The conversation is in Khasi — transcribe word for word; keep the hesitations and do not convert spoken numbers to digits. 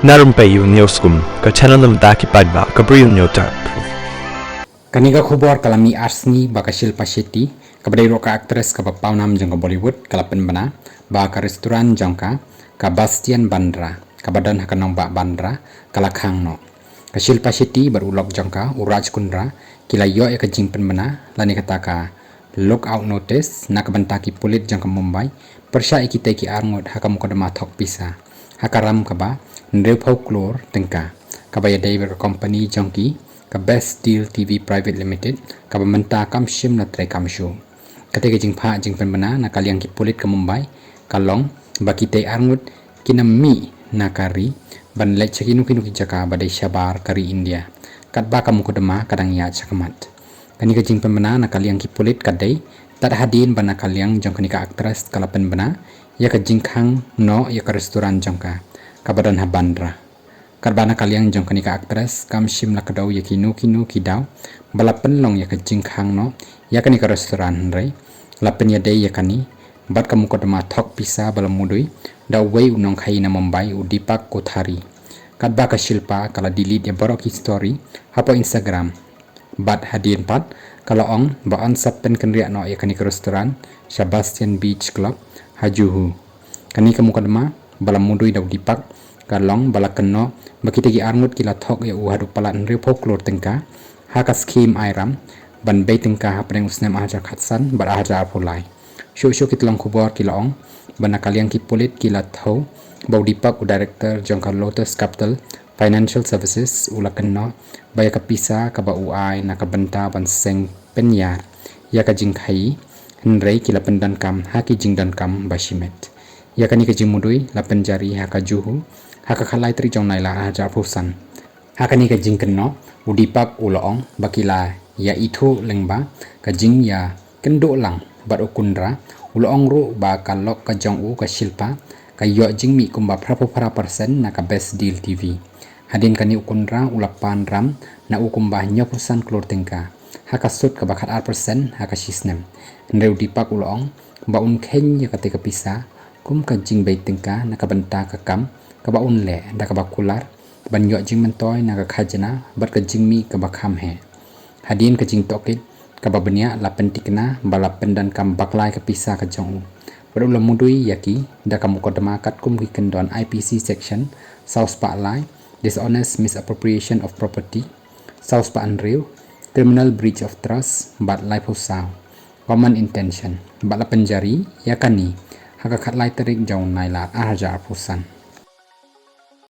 Na Rympei Ïew News Kum, ka channel na bynta ki paidbah, ka Bri Ïew News Tap. Kane ka khubor ka la mih arsngi ba ka Shilpa Shetty, kaba dei ruh ka actress kaba pawnam jong ka Bollywood, ka la pynbna ba ka restaurant jong ka, ka Bastian Bandra, kaba don ha ka nongbah Bandra, ka la khang noh. Ka Shilpa Shetty bad u lok jong ka, u Raj Kundra, ki la ïoh ïa ka jingpynbna, lane kata ka lookout notice, na ka bynta ki pulit jong ka Mumbai, pyrshah ïa kitei ki arngut ha ka mukotduma thok pisa, ha ka ram kaba hynriewphew klur tyngka, kaba ïadei bad ka company jong ki, ka Best Deal T V Private Limited, kaba mynta kam shym la trei kam shuh. Katei ka jingphah jingpynbna na ka liang ki pulit ka Mumbai, ka long ba kitei arngut kin ym mih na ka ri ban leit sha kino kino ki jaka ba dei shabar ka ri India, katba ka mukotduma ka dang ïaid shakhmat. Kane ka jingpynbna na ka liang ki pulit ka dei tad hadien ba na ka liang jong kane ka actress ka la pynbna ïa ka jingkhang noh ïa ka restaurant jong ka, kaba don ha Bandra. Katba na ka liang jong kane ka actress kam shym la kdew ïa kino kino ki daw ba la pynlong ïa ka jingkhang noh ïa kane ka restaurant, hynrei la pynïadei ïa kane bad ka mukotduma thok pisa ba la mudui da uwei u nongkhaïi na Mumbai, u Deepak Kothari. Katba ka Shilpa ka la delete ïa baroh ki story hapoh Instagram. Bad hadien pat ka la ong ba yn sa pynkynriah noh ïa kane ka restaurant sha Bastian Beach Club ha Juhu. Kane ka mukotduma ba la mudui da u Deepak ka long ba la kynnoh ba kitei ki arngut ki la thok ïa u haduh palat hynriewphew klur tyngka ha ka skhim Airam ban bei tyngka hapdeng u snem ar hajar khatsan bad ar hajar arphew lai. Shuh shuh ki tyllong khubor ki la ong ba na ka liang ki pulit ki la thew ba u Deepak, u director jong ka Lotus Capital Financial Services, u la kynnoh ba ïa ka pisa kaba u ai na ka bynta ban seng pynïar ïa ka jingkhaïi, hynrei ki la pyndonkam ha ki jingdonkam ba shimet. Ïa kane ka jingmudui la pynjari ha ka Juhu ha ka khatlai tarik jong u Nailar ar hajar arphew san. Ha kane ka jingkynnoh, u Deepak u la ong ba ki la ïa ithuh lyngba ka jingïakynduh lang bad u Kundra, u la ong ruh ba ka lok ka jong u ka Shilpa ka ïoh jingmih kumba phraphew phra percent na ka Best Deal T V. Hadien kane u Kundra u la pan ram na u kumba hynñiewphew san klur tyngka ha ka sut kaba khatar percent ha ka shisnem. Hynrei u Deepak u la ong ba un kheiñ ïa katei ka pisa kum ka jingbei tyngka na ka bynta ka kam kaba un leh da kaba kular ban ïoh jingmyntoi na ka khajna bad ka jingmih kaba kham heh. Hadien ka jingtohkit kaba bniah la pynthikna ba la pyndonkam bakla ïa ka pisa ka jong u bad u la mudui ïa ki da ka mukotduma katkum ki kyndon I P C section saw spah lai, dishonest misappropriation of property, saw spah hynriew, criminal breach of trust bad laiphew saw, common intention, bad la pynjari ïa kane ha ka khatlai tarik jong u Nailar ar hajar arphew san.